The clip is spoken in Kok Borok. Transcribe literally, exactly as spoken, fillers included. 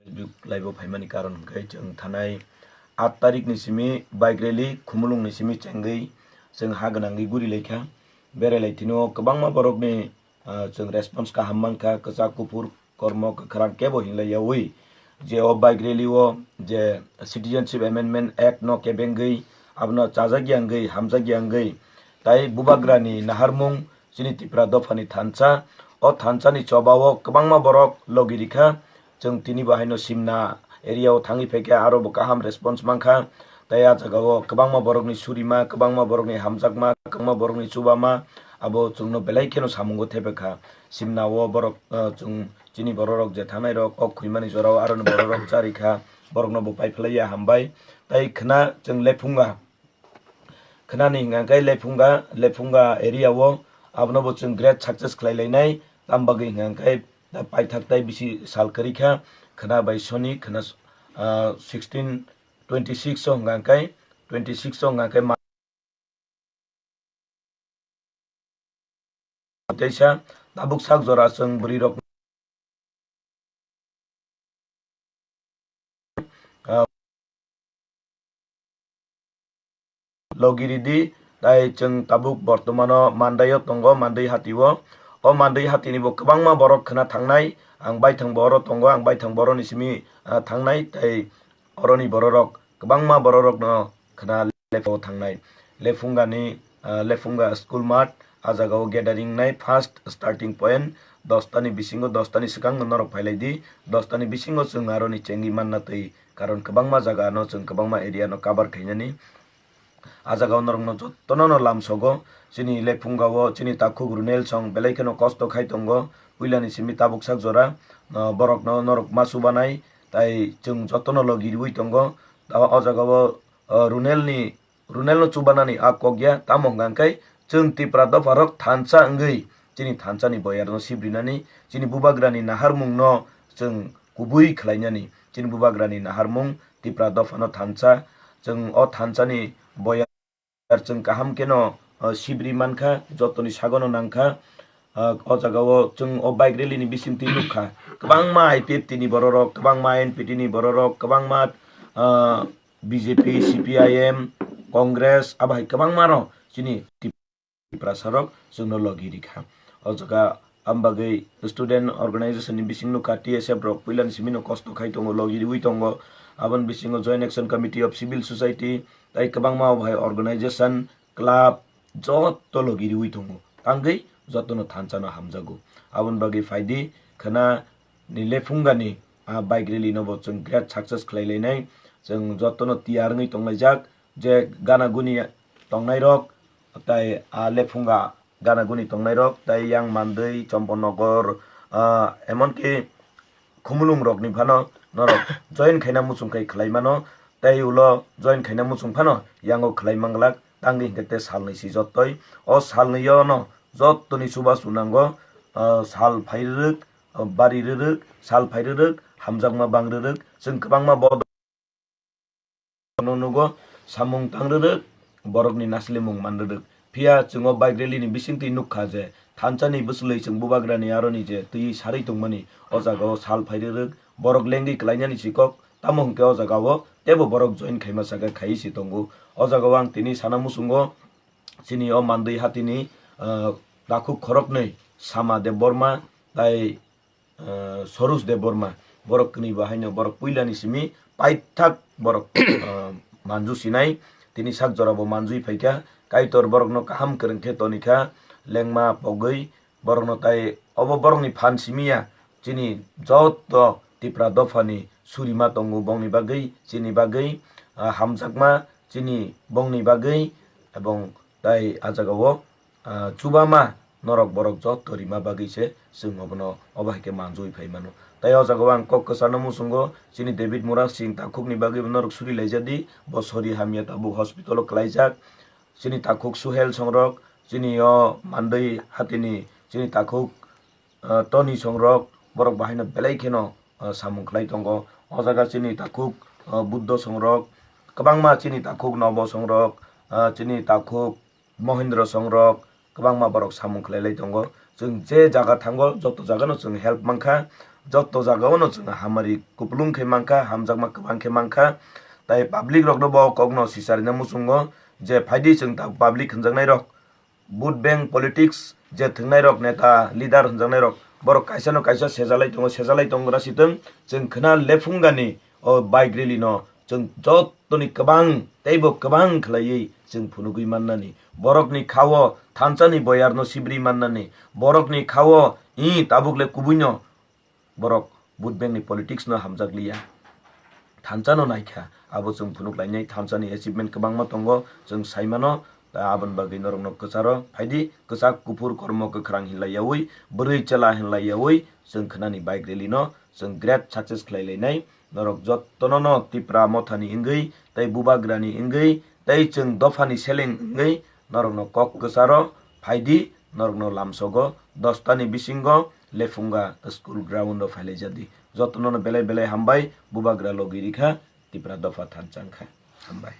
Laibo phaimani karon hwnkhe chwng thanai aat tarikni simi bike rally Khumulungni simi chengwi chwng ha gwnangwi guri laikha. Berai lai tino kwbangma borokni, ah, chwng response kaham mankha, kwchak kuphur kormo kwkhwrang kebo hinlai yaui je o bike rally o je Citizenship Amendment Act no kebengwi abono chajak yangwi hamjak yangwi tai bubagrani naharmung chini Tipra dophani thansa. O thansani chobao kwbangma borok logi rikha. Chwng tini bo haino Simna area o thangwi phaikha, aro bo kaham response mankha. Tai a jagao kwbangma borokni surima, kwbangma borokni hamjakma, kwbangma borokni chubama abo chwngno belai kheno samungo thepekha. Simna o borok, ah, chwng chini bororok je thangnai rok kok khwimani jorao aroni bororok charikha, borokno bo paiphlaiya hambai. Tai khwna chwng Lephunga Khwnani hwnka khe Lephunga, Lephunga area o abono bo chwng great success khlai lainai. Tam bagwi hwnka khe paithak tai bisi sal kwrwi kha. Khwna bai soni khwna, ah, sixteen twenty six o hwnka khe, twenty six o hwnka khe ma-, teisa tabuk sak jora chwng bwrwi rok, ah, logi ridi, tai chwng tabuk bortomano Mandai o tongo, Mandai hati o. O Mandai hati ni bo kwbangma borok khwna thangnai, ang baithang bo oro tongo, ang baithang boroni simi, ah, thangnai, tai oroni bororok kwbangma bororokno khwna Lephunga thangnai. Lephungani, ah, Lephunga school mat, a jagao gathering nai first starting point, dos tani bisingo, dos tani swkangno norok phailai di, dos tani bisingo chwng aroni chengwi manna twi, karon kwbangma jaga no chwng kwbangma area no cover khainani. A jagao norokno jotono no lamsogo, chini Lephunga o chini takhuk Runel song belai kheno kosto khai tongo, puilani simi tabuk sak jora, ah, borokno norok ma chubanai, tai chwng jotono logi riui tongo. O jagao, ah, Runel ni, Runel no chubanani a kok ya, tamo hwnka khe chwng Tipra dopha rok thansa wngwi, chini thansa ni boyar no sibrinani, chini bubagra ni naharmung no chwng kubui khlainani, chini bubagra ni naharmung Tipra dopha no thansa, chwng o thansa ni boyar chwng kaham kheno, ah, sibri mankha, jotoni sagono nangkha. Ah, o jagao chwng o bike rally ni bisingtwi nukha, kwbangma I P F T ni bororok, kwbangma N P T ni bororok, kwbangma, ah, B J P, C P I M, Congress, abo hai kwbangma rok chini Tiprasa rok chwngno logi rikha. O jaga am bagwi student organization ni bising nukha, T S F rok puilani simi no kosto khai tongo, logi riui tongo. Aboni bisingo Joint Action Committee of Civil Society tai kwbangma o bahai organization, club, joto logi riui tongo. Tangwi jotono thansa no hamjago. Aboni bagwi phaidi khwna ni Lephunga ni a bike rally no bo chwng great success khlai lainai. Chwng jotono tiyar wngwi tonglaijak je gana guni tongnai rok tai a Lephunga gana guni tongnai rok tai yang Mandwi, Chomponogor, ah, emonki Khumulung rokni phano norok join khaina muchung khai khlai mano, tei ulo join khaina muchung phano yango khlai manglak, tangwi hinkhe tei salnwi si jottoi. O salnwi o no jottoni chubachu nango, ah, sal phai rwrwk, ah, bari rwrwk, sal phai rwrwk, hamjakma bang rwrwk, chwng kwbangma bo no nugo, samung tang rwrwk, borokni naslimung man rwrwk. Phiya chwng o bike rally ni bisingtwi nukha je thansani bwswlwi chwng bubagrani aroni je twiwi sarwi tongmani, o jagao sal phai rwrwk, borok lengwi klainani si kok, tamo hwnkhe o jagao teibo borok join khaima saka khaiwi se tongo. O jagao ang tini sana muchungo chini o Mandwi hatini, ah, takhuk khoroknwi Sama Debbarma tai ah, Sorus Debbarma, borok kwnwi bo haino borok puilani simi paithak borok, ah, manju sinai, tini sak jora bo manjui phaikha, Kaitor borokno kaham kwrwng khe tonikha, lengma pogwi borokno tai obo borokni phan simi ya, chini joto Tipra dophani surima tongo bongni bagwi, chini bagwi, ah, hamjakma chini bongni bagwi, ebong tai a jagao ah, chubama norok borok joto rima bagwi se chwng obono obo hai khe manjui phai mano. Tai o jagao ang kok kwchano muchungo chini David Murang Singh takhukni bagwi bo norok suri laijadi, bo sori hamya tabuk hospital o klaijak. Chini takhuk Suhel songrok, chini o Mandwi hatini chini takhuk, ah, Toni songrok, borok bo haino belai kheno, ah, samung khlai tongo. O jaga chini takhuk, ah, Buddho songrok, kwbangma chini takhuk Nobo songrok, ah, chini takhuk Mohindra songrok kwbangma borok samung khlai lai tongo. Chwng je jaga thango joto jagano chwng help mankha. Jotto jagao no chwng hamari kupulung khe mankha, hamjakma kwbang khe mankha. Tai public rokno bo kokno sicharina muchungo je phaidi chwng ta public hwnjaknai rok, vote bank politics je thwngnai rok, neta leader hwnjaknai rok, borok kaisa no kaisa sejalai tongo, sejalai tongo gra sitwng. Chwng khna lephungani o bike rally no chwng jottoni kwbang teibo kwbang khlaiwi chwng phunugwi mannani, borokni khao thansani boyarno sibri mannani, borokni khao i tabukle kubuino borok vote bank ni politics no hamjakliya, thansa no naikha, abo chwng phunuk lainai. Thansa ni achievement kwbangma tongo, chwng saimano. Ta aboni bagwi norokno kwcharo phaidi, kwchak kuphur kormo kwkhrang hinlaiyawi, bwrwi chwla hinlaiyawi chwng khnani bike rally no chwng great success khlai lainai. Norok jottono no Tipra mothani wngwi tei bubagrani wngwi tei chwng dophani seleng wngwi norokno kok kwcharo phaidi, norokno lamsogo dosta ni bisingo Lephunga school ground o phailaijadi. Jotono no belai belai hambai, bubagra logi rikha, Tipra dopha thansa wngkha. Hambai.